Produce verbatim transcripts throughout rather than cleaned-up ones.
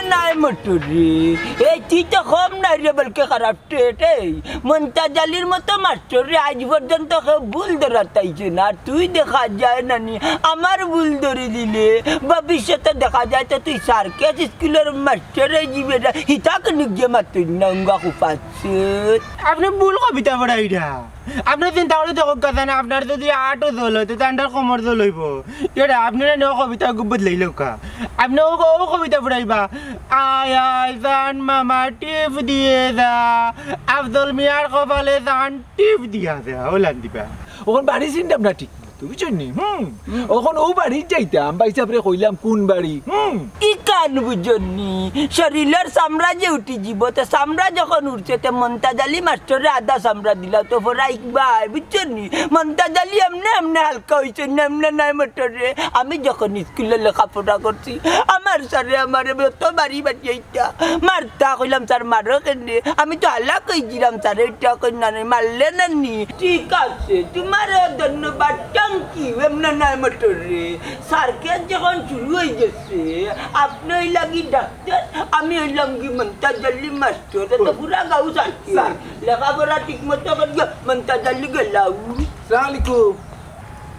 নাই মটরে, এই তুই তো কম নাই রে, বলকে খারাপ টেট। এই মন্তাজ আলীর মতো মাস্টররে আজ পর্যন্ত কেউ ভুল ধরাত আইছে না। আর তুই দেখা যায় না নি, আমার ভুল ধরি দিলে ভবিষ্যতে দেখা যায় তো তুই সার্কাস স্কুলর মাস্টর অই যিবে না। হিতা কুনু গিয়ে মাতুন না উঙ্গা কুফাচ্ছুত। আপনে ভুল কবিতা পড়াইরা। আপনে চিন্তা করি দেখউক্কা চাইন, আপনার যুদি আটো জল অয়, তে তানটার কোমর জল অইবো। এরা আপনারা নেও কবিতা গু বদলাইলাউক্কা। আপনে ও, ও কবিতা পড়াইবা, আয় আয় জান মামা টিপ দিয়ে যা, আফজল মিয়ার কপালে জান টিপ দিয়া যা, ওলান দিবা। অখন বাড়ি চিনতাম না ঠিক মতো, বুঝছইন নি? হুম। অখন অউ বাড়িত যাইতাম, ভাইসাবরে কইলাম কুন বাড়ি? হুম। ইখান বুঝছইন নি, শরীলর চামড়া যে উঠি যিবো, তে চামড়া যখন উঠছে, তে মন্তাজ আলী মাস্টররে আধা চামড়া দিলাও তো ফরাইক ভাই, বুঝছইন নি? মন্তাজ আলী এমনে এমনে হালকা অইছইন না, এমনে নায় মটরে। আমি যখন স্কুলো লেখাপড়া করছি, আমার স্যারে আমারে যত বাড়ি বাড়ি আইতা মারতা, কইলাম, "স্যার, মারো কেনে?" আমি তো হালা কইছিলাম, "স্যারে ইটা কইন না, মারলে না নি।" ঠিক আছে, তুমারেও ধন্যবাদ, thank you, এমনে নায় মটরে। সার্কাস যখন শুরু অই গেছে, আপনে অইলা গি ডাক্তার, আমি অইলাম গি মন্তাজ আলী মাস্টর, তে তো পুরা গাঁও সার্কাস। স্যার। লেখাপড়া ঠিক মতো করিয়া মন্তাজ আলী গেলাউ। সালাম আলাইকুম।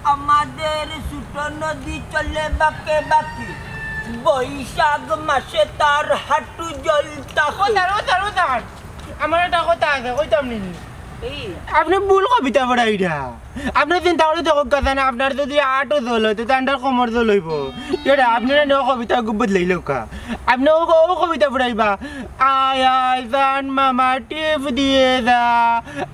আমাদের ছোট নদী চলে বাঁকে বাঁকে, বৈশাখ মাসে তার হাঁটু জল থাকে। ও স্যার, ও স্যার, ও স্যার, আমার একটা কথা আছে, কইতাম নি? এই। আপনে ভুল কবিতা পড়াইরা। আপনে চিন্তা করি দেখউক্কা চাইন, আপনার যুদি আটো জল অয়, তে তানটার কোমর জল অইবো। এরা আপনারা নেও কবিতা গু বদলাইলাউক্কা। আপনে ও, ও কবিতা পড়াইবা, আয় আয় জান মামা টিপ দিয়ে যা,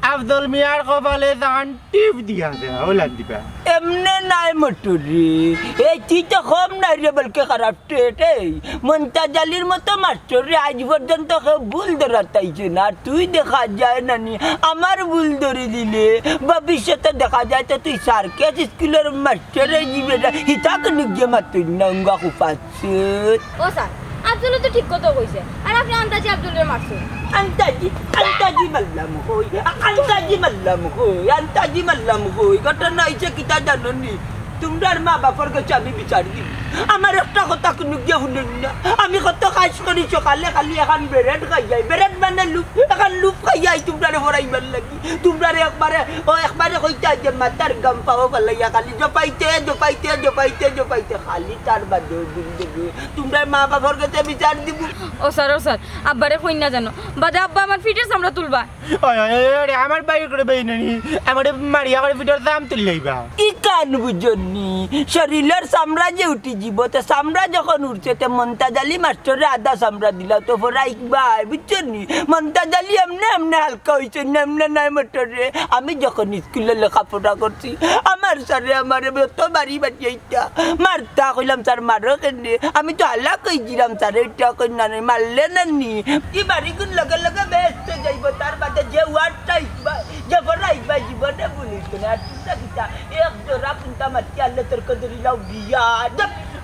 আফজল মিয়ার কপালে জান টিপ দিয়া যা, ওলান দিবা। এমনে নায় মটরে, এই তুই তো কম নাই রে, বলকে খারাপ টেট। এই মন্তাজ আলীর মতো মাস্টররে আজ পর্যন্ত কেউ ভুল ধরাত আইছে না। আর তুই দেখা যায় না নি, আমার ভুল ধরি দিলে ভবিষ্যতে দেখা যায় তো তুই সার্কাস স্কুলর মাস্টর অই যিবে না। হিতা কুনু গিয়ে মাতুন না উঙ্গা কুফাচ্ছুত। ও স্যার, আফজলে তো ঠিক কথা কইছে। আর আপনে আন্তাজি আফজলরে মারছইন। আন্তাজি, আন্তাজি মারলাম কই, আন্তাজি মারলাম কই, আন্তাজি মারলাম কই। ঘটনা অইছে কিতা জানো নি? তুমরার মা বাপর গেছে আমি বিচার দিমু। আমার একটা কথা কুনু গিয়া হুনইন না। আমি কত কাজ করি, সকালে খালি এখান ব্রেড খাইয়াই, ব্রেড মানে লুফ, এখান লুফ খাইয়াই তুমরারে ফরাইবার লাগি। তুমরারে একবারে, ও একবারে কইতা যে মাথার গাম পাও ফালাইয়া খালি জপাইতে, জপাইতে, জপাইতে, জপাইতে খালি তার বাদে জিন্দেগি। তুমরার মা বাপর গেছে বিচার দিমু। ও স্যার, ও স্যার, আব্বারে কইন না জানো, বাদে আব্বা আমার ফিটের চামড়া তুলবা। ওই, ওই, ওই, ওরে, আমার বাইর করে বেইনানি, আমারে মারিয়া করে ফিটের চাম তুলি লইবা। ইখান বুঝছইন নি, শরীলর চামড়া যে উঠি যিবো, তে চামড়া যখন উঠছে, তে মন্তাজ আলী মাস্টররে আধা চামড়া দিলাও তো ফরাইক ভাই, বুঝছইন নি? মন্তাজ আলী এমনে এমনে হালকা অইছইন না, এমনে নায় মটরে। আমি যখন স্কুলো লেখাপড়া করছি, আমার স্যারে আমারে যত বাড়ি বাড়ি আইতা মারতা, কইলাম, "স্যার, মারো কেনে?" আমি তো হালা কইছিলাম, "স্যারে ইটা কইন না নি, মারলে না নি।" ই বাড়িগুন লগে লগে বেহেস্তো যাইবো, তার বাদে যে ওয়ার্ডটা ইকবা, যে ফরাইবা জীবনে ভুলিতো না। আর তুমরা কিতা এক জোড়া কুন্তা মাতি আনলে তোর কদরিলাও বিয়া।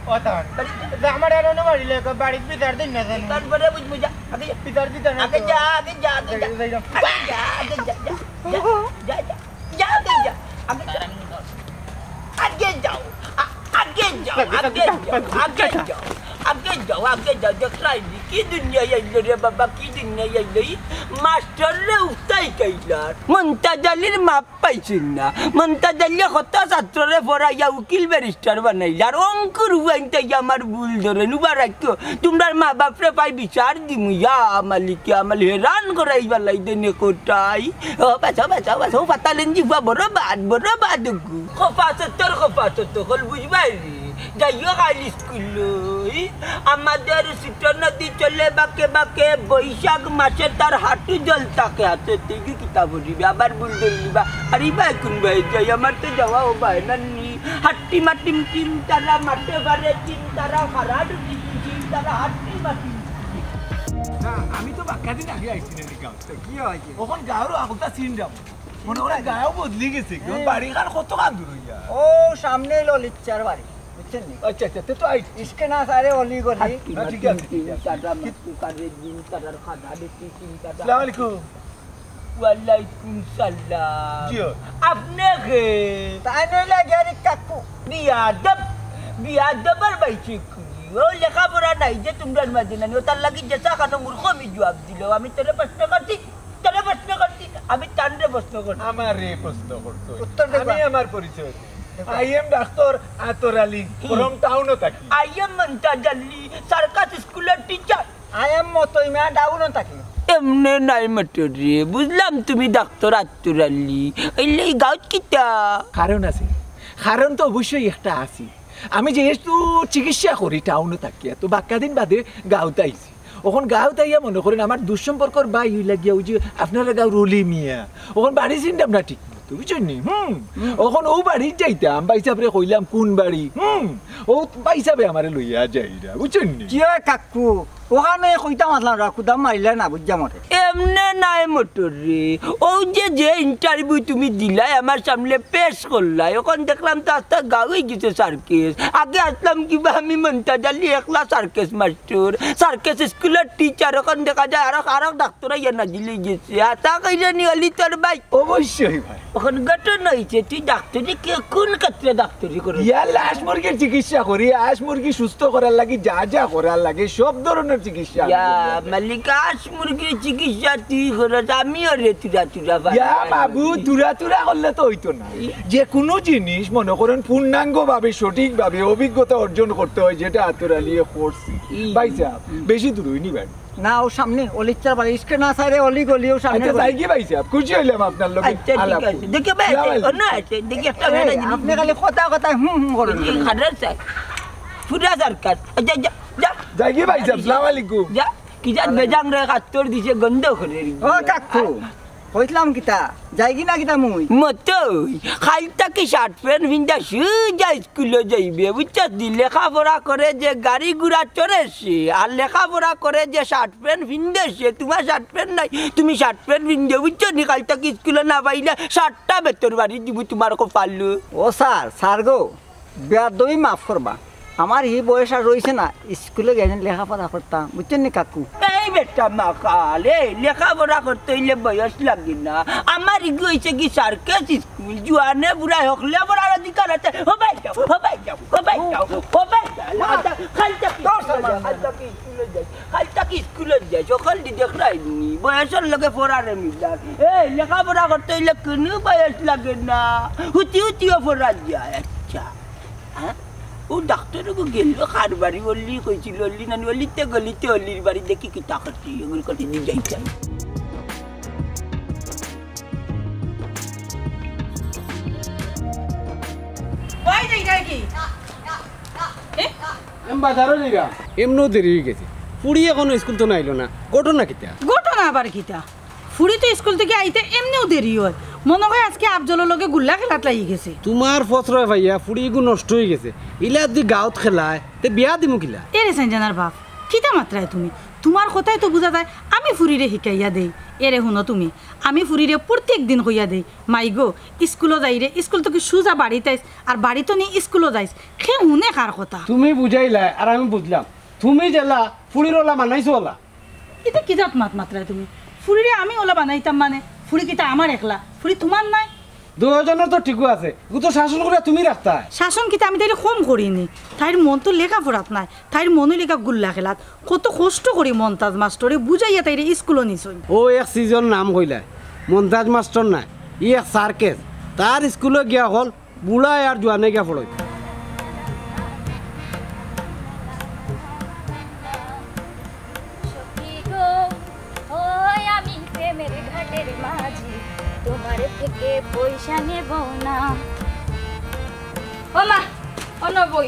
ও তার। বাড়িত আমার আর অন্য বাড়ি লেখো, বাড়িত বিচার দিন না জানি। তারপরে বুঝবো যা, আগে যা। বিচার দিতে না আগে তো। যা, আগে যা, আগে যা। যাই, যাই, যাই। আগে যা, আগে যা, যা, যা, যা, আগে যা। আগে যা। আগে যাও, আ-, আগে যাও, আগে যাও, আগে যাও, আগে যাও, আগে যাও। দেখরায়নি, কি দুনিয়ায় আইলো রে বাবা, কি দুনিয়ায় আইলো। ই মাস্টররে উস্তাই কাইলার। মন্তাজ আলীর মাপ পাইছইন না। মন্তাজ আলীয়ে কত ছাত্ররে ফরাইয়া উকিল ব্যারিস্টার বানাইলা। আর অঙ্কুর হুয়াইন্তে আমার ভুল ধরে নুবা রাখিও। তুমরার মা বাপরে পাই বিচার দিমু, ইয়া মালিক, ইয়া মালিক, হেরান করাই ফালাই দেনে কোটাই। ও বাঁচাও, বাঁচাও, বাঁচাও, ফাতালেন জিবা, বড় বাদ, বড় বাদ গু। খোফা সত্তর, খোফা সত্তর, কল বুঝবাই রে। যাইও কাল স্কুল লই। আমাদের ছোট নদী চলে বাঁকে বাঁকে, বৈশাখ মাসে তার হাঁটু জল থাকে। হাতে তুই কিতা পড়িবি, আবার ভুল ধরিলিবা। আর ইবা কোন ভাই যাই, আমার তো যাওয়া ও ভাই না নি। হাট্টি মাটিম টিম তারা মাঠে বারে টিম তারা, হারা ডুটি টিম তারা, হাট্টি মাটিম। না, আমি তো বাক্কা দিন আগে আইছি না নি গাঁও। তো কি হয় কি? অখন গাঁওর আগলতা চিনলাম। মনে হয় গাঁও বদলি গেছে। কি? হুম। বাড়ি কার কত কান দূর হইয়া? ও সামনে হইলো লিচ্চার বাড়ি, বুঝছেন নি? আচ্ছা, আচ্ছা, তে তো আই। ইসকে না সারে অলি গলি। হ্যাঁ, ঠিক আছে, ঠিক আছে। তারা মাতু কারে দিন, তারার খাদা দেখি চিন্তা। আসসালামু আলাইকুম। ওয়ালাইকুম সালাম। জি। আপনি কে? তাই নইলে গেরি কাকু। বিয়াদব, বিয়াদবর বাইচি খুনি। ও লেখাপড়া নাই যে তুমরার মাঝে নানি, ও তার লাগি যেতা খানো মূর্খ আমি জবাব দিলাম। আমি তোরে প্রশ্ন করছি, তোরে প্রশ্ন করছি, আমি তানরে প্রশ্ন করছি। আমারে প্রশ্ন করছো? উত্তর দেবা। আমি আমার পরিচয় দিই। I am ডাক্তার আতর আলী, from টাউনও থাকি। I am মন্তাজ আলী, সার্কাস স্কুলের টিচার। I am মতইমা, ডাউনও থাকি। এমনে নায় মটর রে, বুঝলাম তুমি ডাক্তার আতর আলী। এইলে ই গাউত কিতা? কারণ আছে, কারণ তো অবশ্যই একটা আছে। আমি যেহেতু চিকিৎসা করি টাউনও থাকিয়া, তো বাক্কা দিন বাদে গাউত আইছি। অখন গাউত আইয়া মনো করেন আমার দুঃসম্পর্কর ভাই অইলা গিয়া ওই যে আপনারা গাউর অলি মিয়া। অখন বাড়ি চিনতাম না ঠিক মতো, বুঝছইন নি? হুম। অখন অউ বাড়িত যাইতাম, ভাইসাবরে কইলাম কোন বাড়ি? হুম। অউ ভাইসাবে আমারে লইয়া যাইরা, বুঝছইন নি? কি অয় কাকু? অখান কইতাম আছলাম রা, খুদা মারিলা না, বুঝছা মরে। এমনে নায় মটর রে, অউ যে, যে interview তুমি দিলায়, আমার সামনে পেশ করলায়, অখন দেখলাম তো আস্তা গাউ অইগেছে সার্কাস। আগে আছলাম কিবা আমি মন্তাজ আলী একলা সার্কাস মাস্টর, সার্কাস স্কুলের টিচার, অখন দেখা যায় আরক, আরক ডাক্তার আইয়া নাজিল অইগেছে। আতা কইরে নি অলি তোর ভাই? অবশ্যই ভাই। অখন ঘটনা অইছে, তুই ডাক্তারি কে-, কোন ক্ষেত্রে ডাক্তারি করস? ইয়া, হাঁস মুরগির চিকিৎসা করি, হাঁস মুরগি সুস্থ করার লাগি যা যা করার লাগে, সব ধরনের চিকিৎসা আমি ইয়া, করি। মালিক, হাঁস মুরগির চিকিৎসা তুই করস, আমিও রে তুরা তুরা পারি। ইয়া বাবু, তুরা তুরা করলে তো অইতো না। ই- যে কোনো জিনিস মনে করেন পূর্ণাঙ্গভাবে, সঠিকভাবে অভিজ্ঞতা অর্জন করতে হয়, যেটা আতর আলীয়ে করছে। ই- ভাইসাব, হুম। বেশি দূর অইনি ভাই। না, ও সামনে, অলির চার বাড়ি, ইশকে না সারে, অলি গলি, ও সামনে আচ্ছা, গলি। যাইগি ভাইসাব, খুশি অইলাম আপনার লগে আচ্ছা, ঠিক আলাপ আছে। করি। দেখি ভাই, সালাম আলাইকুম। অন্য আছে, দেখি একটা এই, বেটা জিনিস আপনি খালি কথা কথা হুম হুম করেন। এই খাটার চাই। পুরা সরকার। যা, যা, যা। যাইগি ভাইসাব, সালাম আলাইকুম। যা, কি জাত বেজাং রে, কাত্তর দিছে, গন্ধ করে। ও কাকু, কইছিলাম কিতা? যাইগি না কিতা মুই? মতই, কাইল থাকি শার্ট প্যান্ট পিন্দা সুজা স্কুলো যাইবে, বুঝছস নি? লেখাপড়া করে যে গাড়ি ঘোড়া চড়ে সে, আর লেখাপড়া করে যে শার্ট প্যান্ট পিন্দে সে, তুমার শার্ট প্যান্ট নাই, তুমি শার্ট প্যান্ট পিন্দে, বুঝছো নি? কাইল থাকি স্কুলো না পাইলে শার্টটা বেতর বাড়ি দিমু তুমার কপালো। ও স্যার, স্যার গো, বেয়াদবি মাফ করবা, আমার ই বয়স আর রইছে না স্কুলো গিয়া যেন লেখাপড়া করতাম, বুঝছইন নি কাকু? এই বেটা মাকাল, এই লেখাপড়া করতে অইলে বয়স লাগে না। আমার ইগু অইছে কি সার্কাস স্কুল, জুয়ানে বুড়ায় হকলে পড়ার অধিকার আছে। হবাই যাও, হবাই যাও, হবাই যাও, হবাই যাও। কাইল থাকি স্কুলো যাই, কাইল থাকি স্কুলো যাই, সকাল দি দেখরায় নি, বয়সর লগে পড়ারে মিলার। এই লেখাপড়া করতে অইলে কুনু বয়স লাগে না, হুতি হুতিও পড়া যায়। আচ্ছা। হ্যাঁ? ও ডাক্তার গো গেল কার বাড়ি, অলি কইছিল, অলি নানি, অলিতে গলিতে অলির বাড়ি দেখি কিতা করতে, ওগুলো করতে নিয়ে যাইতাম। ওই যাই, যাই কি? এ? আমি বাজারো যাইরাম। এমনেও দেরি অইগেছে। ফুড়ি এখনো স্কুল তো নাইলো না। ঘটনা কিতা? ঘটনা আবার কিতা? ফুড়ি তো স্কুল থাকি আইতে এমনেও দেরি অয়। মনো অয় আজকে আফজলর লগে গুল্লা খেলাত লাগি গেছে। তুমার প্রশ্রয় পাইয়া ফুড়ি ইগু নষ্ট অইগেছে। ইলা যুদি গাউত খেলায়, তে বিয়া দিমু কিলা? এরে সাইনজানার বাপ, কিতা মাতরায় তুমি? তুমার কথায় তো বুঝা যায় আমি ফুড়িরে হিকাইয়া দেই। এরে হুনো তুমি, আমি ফুড়িরে প্রত্যেক দিন কইয়া দেই, মাই গো, স্কুলো যাইরে, স্কুল থাকি সুজা বাড়িত আইস, আর বাড়িত নি স্কুলো যাইস। হে হুনে কার কথা? তুমি বুঝাইলায় আর আমি বুঝলাম। তুমি যেলা ফুড়ির অলা বানাইছো অলা। ইতা কি জাত মাত মাতরায় তুমি? ফুড়িরে আমি অলা বানাইতাম মানে? ফুড়ি কিতা আমার একলা? ফুড়ি তুমার নায়? দুইওজনর তো ঠিকউ আছে, ইগু তো শাসন করিয়া তুমি রাখতায়। শাসন কিতা আমি তাইরে কম করিনি? তাইর মন তো লেখাপড়াত নায়, তাইর মন অইলো গিয়া গুল্লা খেলাত। কত কষ্ট করি মন্তাজ মাস্টরে বুঝাইয়া তাইরে স্কুলো নিছইন। ও এক সিজন নাম কইলায়, মন্তাজ মাস্টর নায়, ই এক সার্কাস। তার স্কুলো গিয়া অকল বুড়ায় আর জুয়ানে গিয়া পড়ইন। সখী গো, ওই আমি প্রেমের ঘাটের মাঝি, তোমার থেকে পয়সা নেব না। ও মা, অনো বই,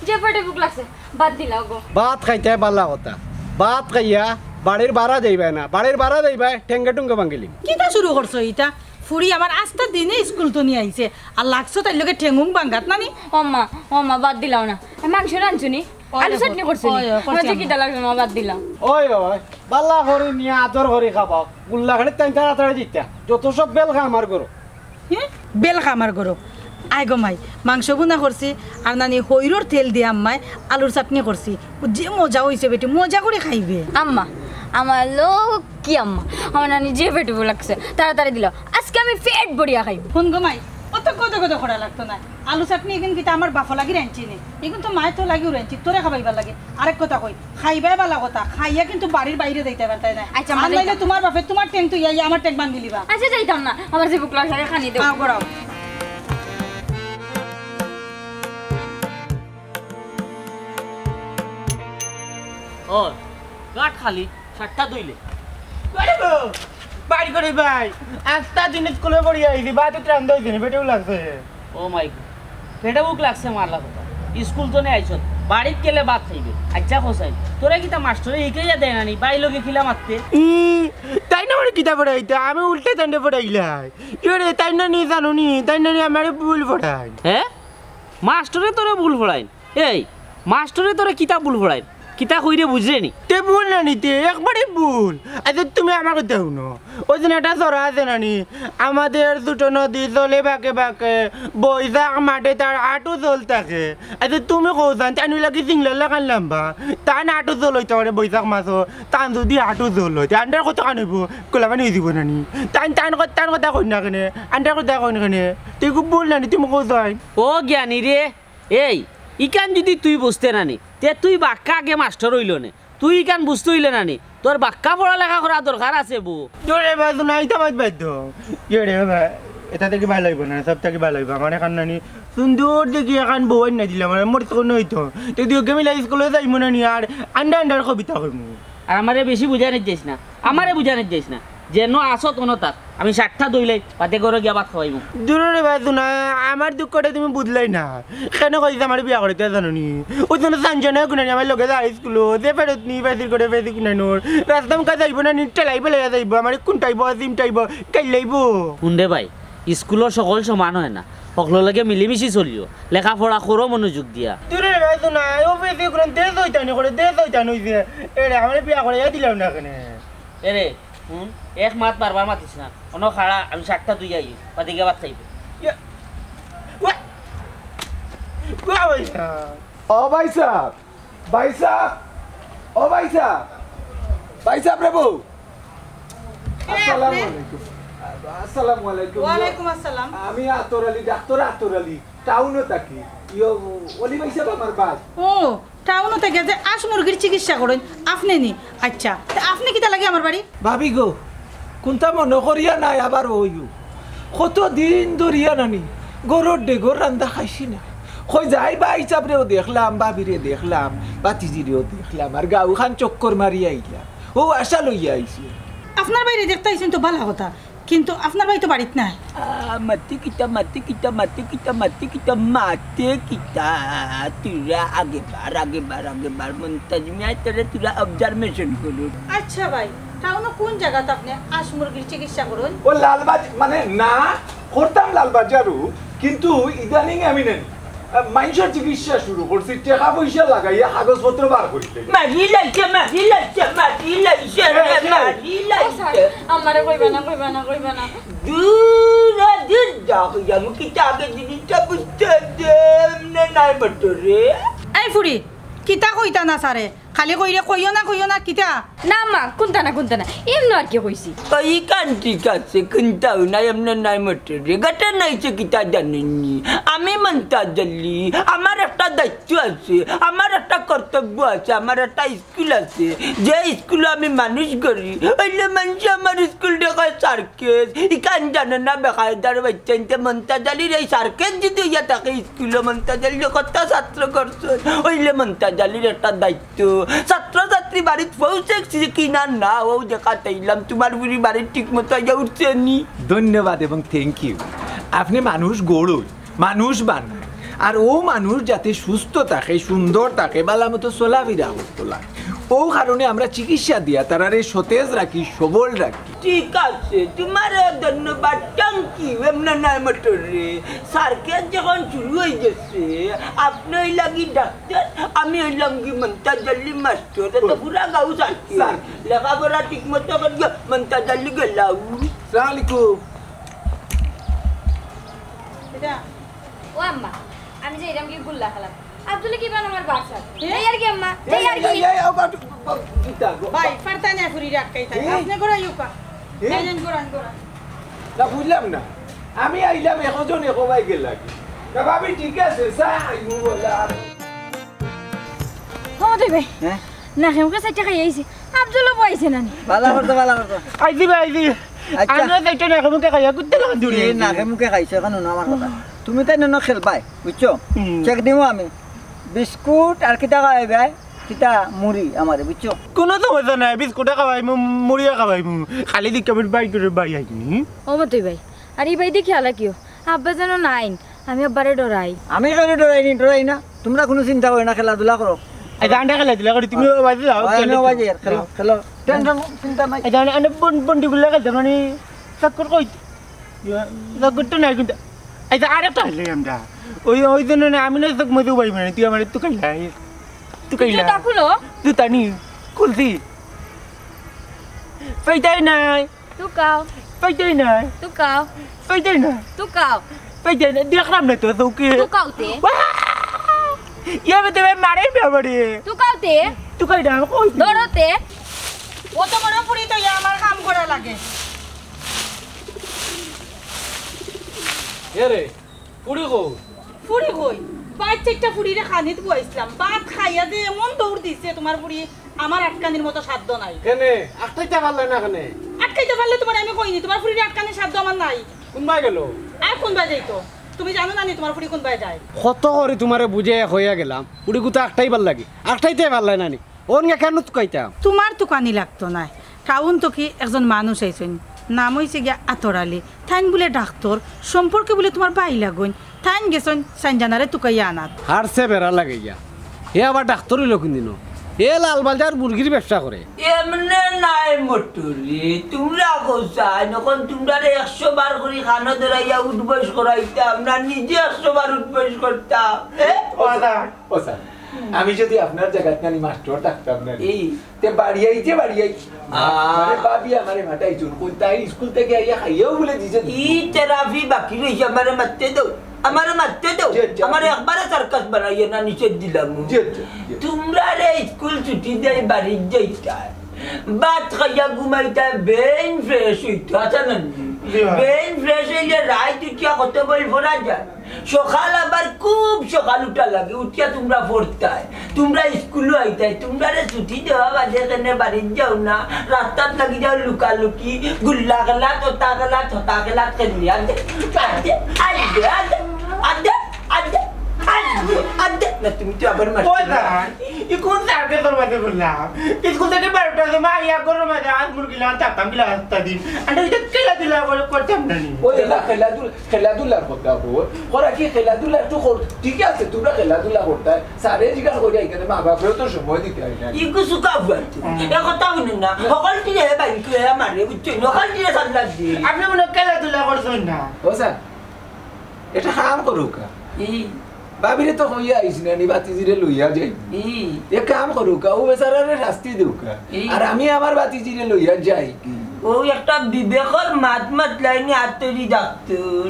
যে পেটে ভুক লাগছে, ভাত দিলাও গো। ভাত খাইতায় ভালা কথা, ভাত খাইয়া বাড়ির বারা যাইবায় না, বাড়ির বারা যাইবায় ঠেঙ্গে টুঙ্গে ভাঙ্গিলিমু। কিতা শুরু করছো ইতা? ফুড়ি আমার আস্তা দিনে স্কুল তো নি আইছে, আর লাগছো তাইর লগে ঠেঙ্গুং ভাঙ্গাত নানি? ও মা, ও মা, ভাত দিলাও না। এ, মাংস রানছো নি? ওই আলু দেখো, চাটনি করছো নি? ওই, ওই, করছি আচ্ছা, আমি। কিতা লাগছে মা, ভাত দিলাও। ওই, ওই, ভালা করি নিয়া আদর করি খাবাও। গুল্লা খালি তাই তাড়াতাড়ি দিতা। যত সব বেল খা আমার ঘরো। হে? বেল খা আমার ঘরো। আয় গো মাই, মাংস ভুনা করছি, আর নানি হইরর তেল দিয়া আম্মায় আলুর চাটনি করছি। যে মজা অইছে বেটি, মজা করি খাইবে। আম্মা, আমার লক্ষ্মী আম্মা, আমার নানি যে পেটে ভুক লাগছে, তাড়াতাড়ি দিলাও। আজকে আমি পেট ভরিয়া খাইমু। হুন গো মাই, অত গদো গদো করা লাগতো নায়। আলু চাটনি ইগুন কিতা আমার বাফর লাগি রানছি নি, ইগুন তো মায়ে তো লাগিও রানছি তোরে খাবাইবার লাগি। আরেক কথা কই, খাইবায় বালা কথা, খাইয়া কিন্তু বাড়ির বাইরে যাইতায় পারতায় না। আচ্ছা, মা, আর নাইলে যাইতাম। তুমার বাফে তুমার ঠেং তুই আইয়া আমার ঠেং ভাঙ্গিলিবা। আচ্ছা, যাইতাম না, আমার যে ভুক লাগছে, খানি দেও। খাও, করাও। ও, গাট খালি, সাতটা দুইলে। আরে গো, বাড়ি করে ভাই, আস্তা দিন স্কুলে পড়ি আইছি, বাদে ত্রাণ দই দিন, পেটেও লাগছে। ও মাই গড, পেটে ভুক লাগছে মারলা কথা। স্কুল তো নে আইছত, বাড়িত গেলে ভাত খাইবে। আচ্ছা হোসাইন, তোরে কিতা মাস্টরে হিকাইয়া দেয় না নি, বাই লগে খিলা মারতে? ই, তাইন আমারে কিতা পড়াইতা, আমি উল্টা তান্ডে পড়াইলাই। ইয়ে রে, তাইন না নি জানো নি, তাইন না নি আমারে ভুল পড়াইন। হ্যাঁ? মাস্টরে তোরে ভুল পড়াইন? এই, মাস্টরে তোরে কিতা ভুল পড়াইন? কিতা কইরে বুঝরে নি? তে ভুল না নিতে, একবারে ভুল। আচ্ছা, তুমি আমার কথা হুনো। ওই দিন একটা ছড়া আছে না নি, আমাদের ছোট নদী চলে বাঁকে বাঁকে, বৈশাখ মাঠে তার আটু জল থাকে। আচ্ছা, তুমি কও জান, তান লাগি সিংলার লাখান লাম্বা, তান আটু জল অইতে পারে বৈশাখ মাসো, তান যদি আটু জল অইতে, আন্ডার কত কান অইবো, কোলাপানি অই দিব না নি? তান, তান ক-, তান কথা কই না কেনে, আন্ডার কথা কই না কেনে? তুই খুব ভুল না নি, তুমি কও জান। ও জ্ঞানী রে, এই, ইখান যদি তুই বুঝতে না নি, তে তুই বাক্কা আগে মাস্টর অইল নে। তুই ইখান বুঝতে অইলে না নি, তোর বাক্কা পড়ালেখা করা দরকার আছে বো। জোরে বাজু নাই, ইতা বাদ বাদ দো। জোরে বাবা, এটা থাকি ভালা অইবো না, সব থাকি ভালা অইবো। আমার এখান নানি সুন্দর দেখি এখান বউ আইনা দিলাম, আমার মরতে কোনো অইতো। তো দিও গেমিলা স্কুলে যাইমু না নি, আর আন্ডা আন্ডার কবিতা কইমু। আর আমারে বেশি বুঝানিত যাইস না, আমারে বুঝানিত যাইস না। যেন আছো তনো থাক, আমি সাতটা দইলাই, বাদে ঘরো গিয়া ভাত খাওয়াইমু। দূরে রে ভাই, শোনা, আমার দুঃখটা তুমি বুঝলাই না। কেন কইছে আমার বিয়া করিতে জানো নি? ওই জন্য সানজানা গুনানি আমার লগে যায় স্কুলো, যে ফেরত নি, বেশির করে বেশি গুনানোর। রাস্তা মুখা যাইবো না নি, ঠেলাই বেলাই যাইবো, আমার কোনটাইবো, জিমটাইবো, কাইলাইবো। হুন রে ভাই, স্কুলো সকল সমান হয় না, সকলর লগে মিলিমিশি চলিও, লেখাপড়া করো মনোযোগ দিয়া। দূরে রে ভাই, শোনা, ও বেশি গুনান দে যাইতানি করে, দে যাইতানি অইছে। এরে, আমার বিয়া করে দিলাম না কেনে? এরে, হুন, এক মাত বারবার মাতিস না। অনো খাড়া, আমি সাতটা দুই আই, বাদে গিয়া ভাত খাইবে। ইয়া, ওয়া, ওয়া ভাই সাহেব। ও ভাই সাহেব, ভাই সাহেব, ও ভাই সাহেব, ভাই সাহেব রে বউ। কে আসসালামু আপনি? আলাইকুম। আসসালামু আলাইকুম। ওয়ালাইকুম আসসালাম। আমি আতর আলী, ডাক্তার আতর আলী, টাউনো থাকি। ইয়ো, অলি ভাই সাহেব আমার ভাই। ও, টাউনো থাকি যে আস মুরগির চিকিৎসা করইন, আপনে নি? আচ্ছা, তে আপনে কিতা লাগি আমার বাড়ি? ভাবি গো, কুন্তা মনো করিয়া নায় আবার অইও। কত দিন ধরিয়া নানি, ঘরর ডেগর রান্দা খাইছি না। কই যাই ভাই সাবরেও দেখলাম, ভাবিরে দেখলাম, ভাতিজিরেও দেখলাম, আর গাঁওখান চক্কর মারিয়া আইলাম। অউ আশা লইয়া আইছি। আপনার ভাইরে দেখতা আইছইন তো ভালা কথা, কিন্তু আপনার ভাই তো বাড়িত নাই। আ, মাতি কিতা, মাতি কিতা, মাতি কিতা, মাতি কিতা, মাতে কিতা? তুরা আগে বার, আগে বার, আগে বার। মন্তাজ মিয়া, তোরে তুরা observation করুন। আচ্ছা ভাই, টাউনো কোন জাগাত আপনে আস মুরগির চিকিৎসা করইন? ও লালবাজ-, মানে না, করতাম লালবাজারও, কিন্তু ইদানিং আমি নেন, আ, মাইনষর চিকিৎসা শুরু করছি, টেকা পয়সা লাগাইয়া কাগজপত্র বার করিতে। মারি লাইছে, মারি লাইছে, মারি লাইছে রে, এ, এ। মারি ও লাইছে। স্যার, আমারে কইবা না, কইবা না, কইবা না। দূর, দূর, যা কইয়া, আমি কিতা আগে জিনিসটা বুঝতে দে, এমনে নাই বটে রে। এই ফুড়ি, কিতা কইতা না স্যারে? খালি কইরে কইও না, কইও না, কিতা? না মা, কুন্তা না, কুন্তা না, এমনে আর কি কইছি। ওই কান ঠিক আছে, কুন্তাও না, এমনে নাই বটে রে। ঘটনা অইছে কিতা জানেননি? আমি মন্তাজ আলী, আমার একটা দায়িত্ব আছে, আমার একটা কর্তব্য আছে, আমার একটা স্কুল আছে, যে স্কুলো আমি মানুষ গড়ি, অইলে মানষে আমার স্কুলরে কয় সার্কাস। ইখান জানে না বেকায়দার বাইচ্চাইন্তে মন্তাজ আলীর এই সার্কাস যদি অইয়া থাকে স্কুলো মন্তাজ আলীরে কত ছাত্র করছইন, অইলে মন্তাজ আলীর একটা দায়িত্ব। ছাত্র ছাত্রী বাড়িত পৌঁছেছি কিনা না, অউ দেখাত আইলাম, তুমার ফুড়ি বাড়িত ঠিক মতো আইয়া উঠছে নি। ধন্যবাদ এবং thank you। আপনে মানুষ গড়ইন। মানুষ বানায়। আর অউ মানুষ যাতে সুস্থ থাকে, সুন্দর থাকে, বালা মতো চলাফিরা করতো লাগে। অউ কারণে আমরা চিকিৎসা দিয়া তারারে সতেজ রাখি, সবল রাখি। ঠিক আছে, তুমারে ধন্যবাদ, thank you। এমনে নাই বটে রে, সার্কাস যখন শুরু অইগেছে, আপনে অইলা গি ডাক্তার, আমি অইলাম গি মন্তাজ আলী মাস্টার, তো পুরা গাঁও সার্কাস। স্যার। লেখাপড়া ঠিক মতো করিয়া মন্তাজ আলী গেলাউ। সালাম আলাইকুম। এটা ও আম্মা, আমি যাইরাম কি গুল্লা খেলাত। আব্দুল কিবা আমার বাসা। এ? যাই আর কি আম্মা, এই, যাই আর এই, কি? এই, এই, ও বাটু, ও, কিতা গো? ভাই, পারতাই না ফুড়িরে আটকাইতায়। এ? আপনে ঘুরাইউক্কা। এ? এই নেন, ঘুরান, ঘুরান। না, বুঝলাম না। আমি আইলাম একজন এক ভাই গেলা কি? না ভাবি, ঠিক আছে, যাই, ও বলে আর। ও দে ভাই, হ্যাঁ? নাকে মুখে চাইরটা খাই আইছি, আফজলও বইছে না নি? ভালা করছো, ভালা করছো। আইছি ভাই, আইছি। আচ্ছা। আমরা তো একটা নাকে মুখে খাইয়া কুত্তে লাগান দূরে এই আইছি। নাকে মুখে খাইছো, এখন হুনো আমার কথা। তুমি তাই নন খেলবাই, বুঝছো? হুম। চেক দিমু আমি। বিস্কুট আর কিতা খাওয়াইবাই? কিতা মুড়ি আমারে, বুঝছো? কোনো সমস্যা নাই, বিস্কুটে খাওয়াইমু, মুড়িয়ে খাওয়াইমু। খালি দিকে আমি বাইর করে বাই আইনি। ও মতই ভাই, আর ই ভাই দেখি আলা কিও? আব্বা যেন নাইন, আমি আব্বারে ডরাই। আমি কেনে ডরাই নি, ডরাই না। তোমরা কোনো চিন্তা করো না, খেলাধুলা করো। এই গানটা খেলাধুলা করি, তুমি ওবাজে যাও, ওই আমি খেলো ওবাজে তুমি। যাই, খেলো, খেলো। টেনশন, চিন্তা নাই। এই গান, আনে বন-, বন্ডিগুলা খেলতে মানে চক্কর কই? চক্কর তো নাই কিন্তু। এই যে আরেকটা হইলে আমরা। ওই, ওই জন্য না, আমি না চোখ মধ্যে উবাই মানে, তুই আমার একটু খাইলাই। তুই খাইলাই। জুতা খুলো। জুতা নি, খুলছি। পেটাই নাই। তুকাও। পাইতাই নাই। তুকাও। পাইতাই নাই। তুকাও। পাইতাই নাই। দেখলাম না তো চোখে। তুকাও তে। ওয়া! ইয়া বেটা ভাই মারে বাবারে। তুকাও তে। তুকাই না, কই? ধরো তে। অত বড় ফুড়ি তো ইয়া আমার কাম করা লাগে। এ রে, ফুড়ি কই? ফুড়ি কই? বাইর চাইরটা ফুড়িরে খানিত বওয়াইছলাম। ভাত খাইয়া যে এমন দৌড় দিছে তুমার ফুড়ি, আমার আটকানির মতো সাধ্য নাই। কেনে? আটকাইতা পারলে না কেনে? আটকাইতা পারলে তুমারে আমি কইনি, তুমার ফুড়িরে আটকানির সাধ্য আমার নাই। কুনবায় গেল? আর কুনবায় যাইতো? তুমি জানো না নি তুমার ফুড়ি কুনবায় যায়? কত করি তুমারে বুঝাইয়া কইয়া গেলাম, ফুড়িগুতা আটকাইবার লাগি, আটকাইতায় পারলায় না নি। অন গিয়া কেনে তুকাইতাম? তুমার তুকানি লাগতো নায়। টাউন থাকি একজন মানুষ আইছইন, নাম অইছে গিয়া আতর আলী। তাইন বুলে ডাক্তর, সম্পর্কে বুলে তুমার ভাই লাগইন। তাইন গেছইন সাইনজানারে তুকাইয়া আনাত। হারছে বেড়া লাগাইয়া। হে আবার ডাক্তর অইলো কুনদিনও? হে লালবাজার মুরগির ব্যবসা করে। এমনে নায় মটুরি, তুমরা কও চাইন, অখন তুমরারে একশো বার করি কানো ধরাইয়া উঠবস করাইতাম না, নিজে একশো বার উঠবস করতাম। এ? ও স্যার, ও স্যার, আমি যদি আপনার জাগাত নানি মাস্টর থাকতাম না, এই। তে বাড়িয়াই যে বাড়িয়াই। আ। মানে ভাবি আমারে মাতাই চুন, কই তাই স্কুল থাকি আইয়া খাইয়াও বুলে দিছে। ই থেরাপি বাকি রইছে, আমারে মাততে দেও, আমারে মাততে দেও। জি, জি। আমারে একবারে সার্কাস বানাইও না, নিষেধ দিলাম। জি, জি, জি। তুমরারে স্কুল ছুটি দেয় বাড়িত যাইতায়, ভাত খাইয়া ঘুমাইতায়, brain fresh অইতো, আছে না নি? জি, ভাই। Brain fresh অইলে রাইত উঠিয়া কত বই পড়া যায়। সকাল আবার খুব সকাল উঠা লাগে, উঠিয়া তুমরা পড়তায়, তুমরা স্কুলো আইতায়, তুমরারে ছুটি দেওয়া বাদে কেনে বাড়িত যাও না, রাস্তাত লাগি যাও লুকালুকি, গুল্লা খেলা, তোতা খেলা, তোতা খেলা খেলি। আদে, আদে, আদে, আদে, আদে, আদে, আদে। না, তুমি তো আবার মারতে ওই না। না, ই কোন সার্কাসর মাঝে বললাম? স্কুল থাকি বারোটার সময় আইয়া ঘরর মাঝে আজ মুরগি লাগান থাকতাম, গিলা হাসতা দিন। আর এটা খেলাধুলা করে করতাম না নি। ওই না, খেলাধুলা খেলাধুলার কথা কর, ওরা কি খেলাধুলা একটু কর, ঠিক আছে, তুমরা খেলাধুলা করতায়, স্যারে জিজ্ঞাসা করি এখানে মা বাপরেও তো সময় দিতে হয় না। ইগু সুকা বুয়া তুই। হুম। এ কথা হুনইন না, হকলটিরে বাইন করে মারে, বুঝছো? হকলটিরে সামলা দে। আপনে মনে হয় খেলাধুলা করছইন না। ও স্যার, একটা কাম করুক্কা। ই। ভাবিরে তো কইয়া আইছি না, নি বাতিজিরে লইয়া যাই। ই। এক কাম করুক্কা, ও বেচারারে শাস্তি দেউক্কা। ই। আর আমি আমার বাতিজিরে লইয়া যাই। ও একটা বিবেকর মাত মাতলাইনি আত্তরি ডাক্তর।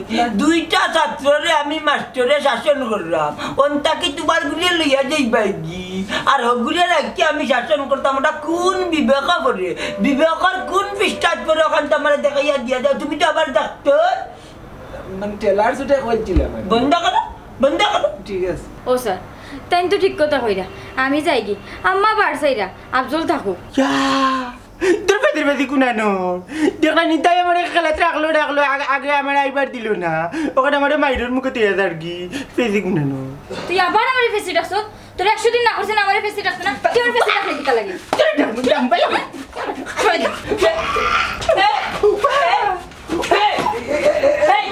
দুইটা ছাত্ররে আমি মাস্টরে শাসন করলাম। অন্তা কি তুমার গুলিয়ে লইয়া যাইবায়গি? আর হগুলিয়ে রাখি আমি শাসন করতাম, ওটা কোন বিবেক পড়ে? বিবেকর কোন পৃষ্ঠাত পড়ে? অখান তো আমারে দেখাইয়া দিয়া যাও, তুমি তো আবার ডাক্তর। মানে টেলার সুটে কইছিলাম আমি। বন্ধ করো, বন্ধ করো। ঠিক আছে। ও স্যার, তাইন তো ঠিক কথা কইরা। আমি যাইগি। আম্মা বার চাইরা, আফজল থাকো। ইয়া, তোর বেদির বেদি কুনানো। দেখলা নি তাই আমারে খেলাত রাখলো, রাখলো, আগে, আগে আমারে আইবার দিল না। অখান আমারে মাইরর মুখে দিয়া যারগি। বেদি কুনানো। তুই আবার আমারে ফেসি ডাকছস? তোর একশো দিন না করছে না আমারে ফেসি ডাকছে না? তুই আমার ফেসি ডাকলে কিতা লাগে? তোর ডাকমু, ডাকমু, ডাকমু। এই, এই, এই, এই, এই,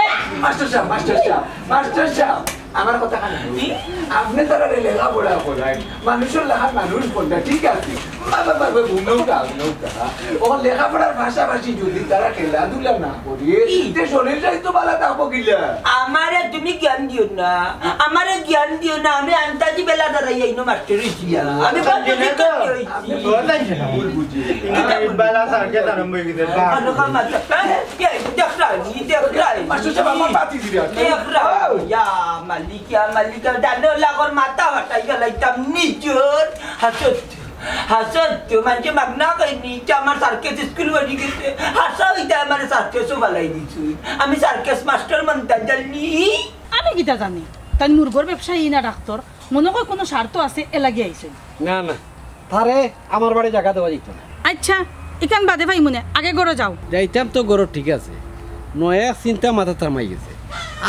এই, master sub, master sub, master sub, আমার কথা কানে হুনইন। আপনে তারারে লেখাপড়া করাইন, মানুষর লাখান মানুষ বনতা, ঠিক আছে। বাবা, বাবা, হুনউক্কা, হুনউক্কা। ও লেখাপড়ার পাশাপাশি যদি তারা খেলাধুলা না করে, ই। তে শরীর স্বাস্থ্য ভালা থাকবো কিলা? আমারে তুমি জ্ঞান দিও না, আমারে জ্ঞান দিও না, আমি আন্তাজি বেলা দাঁড়াই আইনো মাস্টার অইছি। আমি বলতে ঠিক করতে অইছি। আপনি ভুল বুঝি। এই বালা সার্কাস আরম্ভ অই গেছে। আনো কা মাথা। এই, এই, দেখরা, ই দেখরা। মাস্টার সাব, আমার বাতি দিবে। দেখরা। ইয়া মালিক, ইয়া মালিক, জানো লাগর মাথা ফাটাই গেলাইতাম নিজর। হাসত, হাসত, মানষে মাগনা কইনি, ইটা আমার সার্কাস স্কুল বানি গেছে। হাসা অইতা আমার সার্কাসও বালাই দিছু। আমি সার্কাস মাস্টার মানতাম জানি। আমি কিতা জানি, তাইন মুরগর ব্যবসায়ী না ডাক্তর, মনো কয় কুনু স্বার্থ আছে, এরলাগি আইছইন। না, না, তারে আমার বাড়ি জাগা দেওয়া যাইতো না। আইচ্ছা, ইখান বাদে পাইমুনে, আগে ঘরো যাও। যাইতাম তো ঘরো, ঠিক আছে, নয়া এক চিন্তা মাথাত হামাই গেছে।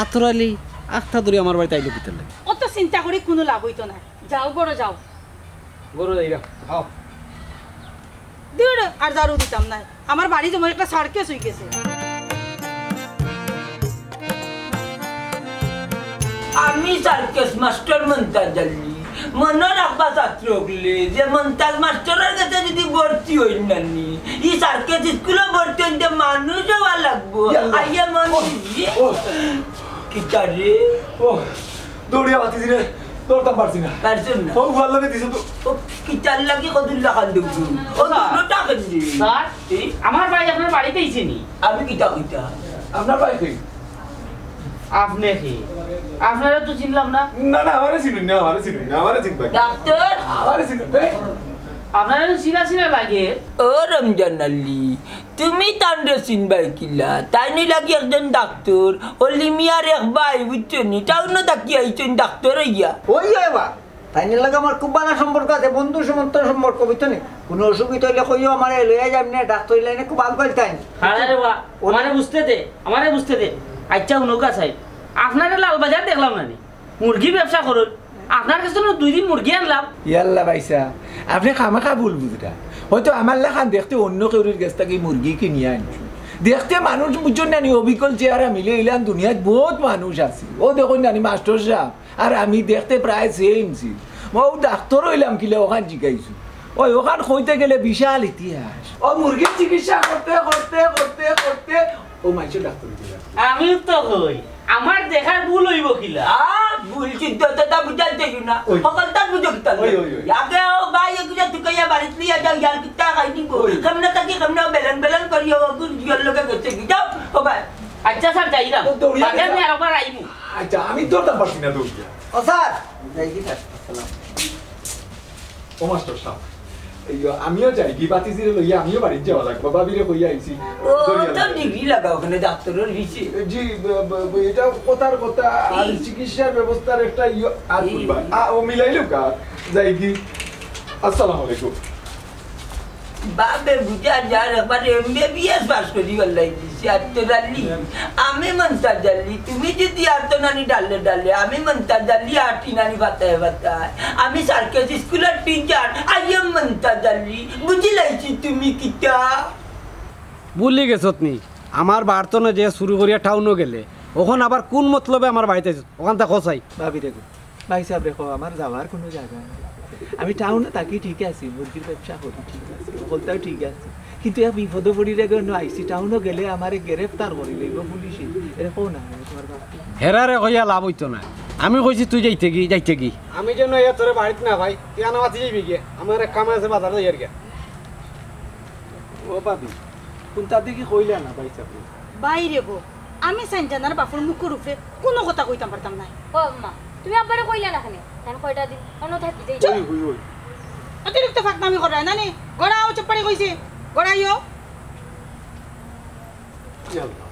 আতর আলী আখতা ধরি আমার বাড়িত আইলো কিতার লাগি? অত চিন্তা করি কুনু লাভ অইতো নায়, যাও ঘরো যাও। ঘরো যাইরাম, আও। দূর, আর ঝাড়ু দিতাম নায়। আমার বাড়ি যেমন একটা সার্কাস অইগেছে। আমি সার্কাস মাস্টার মন্তাজ আলী। মনো রাখবা ছাত্র অকলে যে মন্তাজ মাস্টারর গেছে যুদি ভর্তি অইন না নি, ই সার্কাস স্কুলো ভর্তি অইতে মানুষ অওয়া লাগবো। ইয়াল্লা। আইয়া মন ও, দিবি। ও। কিতা রে? ও, দৌড়িয়া বাতি দিলে, দৌড়তাম পারছি না। পারছইন না? ও, উহার লগে দিছে তো। ও, কিতার লাগি কদুল্লা খান দেখুন। ও, স্যার। দুটোটা কেন রে? স্যার, এই? আমার ভাই আপনার বাড়িত আইছে নি? আমি কিতা কিতা? আপনার ভাই কই? আপনে কে? আপনারে তো চিনলাম না। না, না, আমারে চিনুন না, আমারে চিনুন না, আমারে চিনবা কে? ডাক্তার? আমারে চিনুন না। আপনারে তো চিনা চিনা লাগে। ও রমজান আলী, তুমি তানরে চিনবায় কিলা? তাইন অইলা গি একজন ডাক্তার, অলি মিয়ার এক ভাই, বুঝছো নি? টাউনো থাকি আইছইন ডাক্তার অইয়া। ওই, ওই বা, তাইনর লগে আমার খুব ভালা সম্পর্ক আছে, বন্ধু সমর্থ সম্পর্ক, বুঝছো নি? কুনু অসুবিধা অইলে কইও, আমারে লইয়া যাইমনে, ডাক্তারি লাইনে খুব আগ্রহী তাইন। আরে রে বা, আমারে বুঝতে দে, আমারে বুঝতে দে। আইচ্ছা, হুনউক্কা সাব, আপনারে লালবাজার দেখলাম না নি, মুরগি ব্যবসা করইন, আপনার গেছ থনে দুই দিন মুরগি আনলাম। ইয়াল্লা ভাইসাব, আপনে খামাখা ভুল বুঝরা। হয়তো আমার লাখান দেখতে অন্য কেউর গেছ থাকি মুরগি কিনিয়া আনছইন। দেখতে মানুষ বুঝছইন না নি, অবিকল চেহারা মিলে ইলান দুনিয়াত বউত মানুষ আছে। অউ দেখইন না নি মাস্টর সাব, আর আমি দেখতে প্রায় same same। অউ ডাক্তার অইলাম কিলা অখান জিকাইছো। ওই অখান কইতে গেলে বিশাল ইতিহাস। অউ মুরগির চিকিৎসা করতে, করতে, করতে, করতে অউ মাইনষে ডাক্তার অইতে লাগে। আমিও তো কই, আমার দেখার ভুল অইবো কিলা? আ, ভুল সিদ্ধান্তটা বুঝাইতে অইবো না। ওই। হকলতার বুঝো কিতা? ওই, ওই, ওই। আগে অউ ভাই এগুলা তুকাইয়া বাড়িত লইয়া যাও, ইয়ার কিতা খাই নিবো। ওই। কেমনে থাকি কেমনে বেলন বেলন করিও, অগুর জিওর লগে গেছে কি? যাও, ও ভাই। আইচ্ছা স্যার, যাইরাম। তো দৌড়িয়া বাদে গেছে। আমি আরোবার আইমু। আইচ্ছা, আমি দৌড়তাম পারছি না দৌড়িয়া। ও স্যার, যাই কি স্যার? আসসালাম। ও মাস্টর সাব, এই, আমিও যাইগি, বাতিজিরে লইয়া আমিও বাড়িত যাওয়া লাগবো, ভাবিরে কইয়া আইছি। ও, দৌড়িয়া তো লইয়া। ডিগ্রি লাগাও অখানো ডাক্তারর পিছে। জি, ব-, ব-, ব-, ইটা কথার কথা, আর এই। চিকিৎসার ব্যবস্থার একটা ইয়ে, আর এই। বুঝবা। আ, ও মিলাইলো কা, যাইগি। আসসালামু আলাইকুম। বাবে বুঝা যার একবার এমবিবিএস পাস করি অলাই দিছি, আত্মরালি। আমি মন্তাজ আলী, তুমি যুদি আত্মনানি ডালে ডালে, আমি মন্তাজ আলী আটিনানি বাতায় বাতায়। আমি সার্কাস স্কুলর টিচার, I am মন্তাজ আলী। বুঝিলাইছি তুমি কিতা? ভুলি গেছত নি? আমার বাড়ি থনে যে চুরি করিয়া টাউনো গেলে, অখন আবার কুন মতলবে আমার বাড়িত আইছত? অখানতা কও চাই। ভাবি দেখো, ভাইসাব রেখো, আমার যাওয়ার কুনু জাগা নাই। আমি টাউনো থাকি ঠিক আছে, মুরগির ব্যবসা করি ঠিক আছে, হকলতাও ঠিক আছে, কিন্তু এক বিপদো পড়ি রেগো, অনো আইছি, টাউনো গেলে আমারে গ্রেফতার করি লইবো পুলিশে। এরে কও না, আমি তুমার বাপ। হেরারে কইয়া লাভ অইতো না। আমি কইছি তুই যাইতে গি, যাইতে গি। আমি যেন ইয়া তোরে বাড়িত না পাই, তুই আনা মাতি যাইবি গিয়া। আমার এক কাম আছে, বাজারো যাইয়ার গিয়া। ও ভাবি, কুনতা দেখি কইলা না ভাইসাবরে? ভাইরে গো, আমি সাইনজানার বাপর মুখর উপরে কুনু কথা কইতাম পারতাম নায়। ও আম্মা, তুমি আব্বারে কইলা না কেনে? তাইন কয়টা দিন অনো থাকি যাই। ওই, ওই, ওই। অতিরিক্ত ফাকনামি কররায় না নি? ঘরো আও, চুপ করি কইছি। ঘরো আইও। ইয়াল্লা,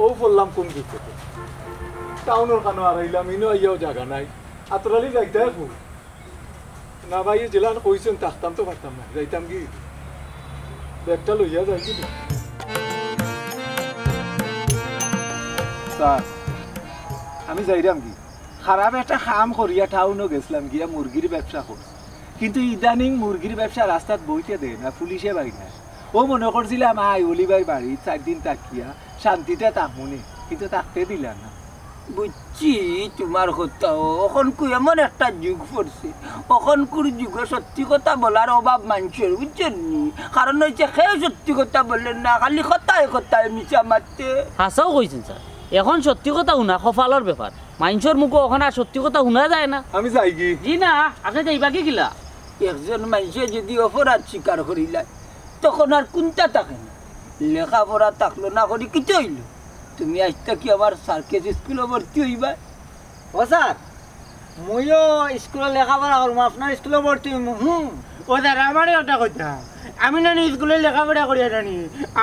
অউ পড়লাম কুন বিপদো। টাউনর কানো আরাইলাম, ইনো আইয়াও জাগা নাই। আতরালি যাইতায় কুন? না ভাই, যেলান কইছইন থাকতাম তো পারতাম না, যাইতাম গি? ব্যাগটা লইয়া যাই গি? স্যার, আমি যাইরাম গি? খারাপ একটা কাম করিয়া টাউনো গেছলাম, গিয়া মুরগির ব্যবসা করছি। কিন্তু ইদানিং মুরগির ব্যবসা রাস্তাত বইতে দেয় না, পুলিশে বাই না। অউ মনো করছিলাম আই অলি ভাইর বাড়িত চাইর দিন থাকিয়া শান্তিতে থাকমুনে, কিন্তু থাকতে দিলা না। বুঝছি তুমার কথা। অখনকু এমন একটা যুগ পড়ছে, অখনকুর যুগো সত্যি কথা বলার অভাব মানষর, বুঝছইন নি? কারণ অইছে কেউ সত্যি কথা বলের না, খালি কথায় কথায় মিছা মাতে। হাছাউ কইছইন স্যার, অখন সত্যি কথা হুনা কপালর ব্যাপার। মানষর মুখো অখন আর সত্যি কথা হুনা যায় না। আমি যাই গি? জি না, আপনে যাইবা গি কিলা? একজন মানষে যুদি অপরাধ স্বীকার করিলায়, তখন আর কুনতা থাকে না। লেখাপড়া থাকলো না করি কিতা অইলো? তুমি আইজ থাকি আমার সার্কাস স্কুলো ভর্তি অইবায়। ও স্যার, মুইও স্কুলো লেখাপড়া করমু, আপনার স্কুলো ভর্তি অইমু। হুম। ও স্যার, আমারে ওটা কইতা। আমি নানি স্কুলো লেখাপড়া করিয়া নানি,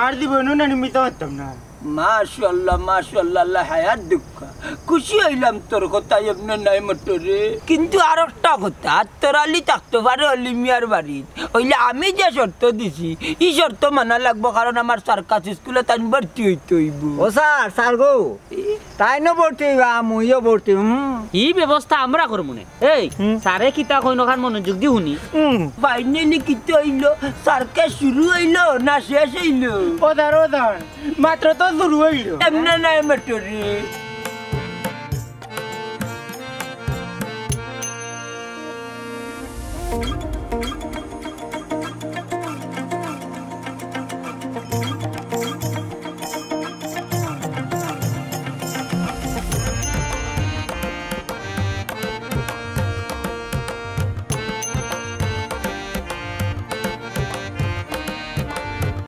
আর জীবনও নানি মিছা মাততাম না। মাশাআল্লাহ, মাশাআল্লাহ, আল্লাহ হায়াত দুক্কা। খুশি অইলাম তোর কথা, এমনে নাই মোটরে। কিন্তু আরোকটা কথা, আত্তর আলী থাকতো পারে অলি মিয়ার বাড়িত, অইলে আমি যে শর্ত দিছি, ই শর্ত মানা লাগবো, কারণ আমার সার্কাস স্কুলো তাইন ভর্তি অইতে অইবো। ও স্যার, স্যার গো, তাইনও ভর্তি অইবা, মুইও ভর্তি, হুম। ই ব্যবস্থা আমরা করমুনে। এই, হুম। স্যারে কিতা কইন অখান মনোযোগ দি হুনি। হুম। ফাইনালি কিতা অইলো? সার্কাস শুরু অইলো না শেষ অইলো? ও স্যার, ও স্যার, মাত্র তো শুরু অইলো। এমনে নাই মোটরে।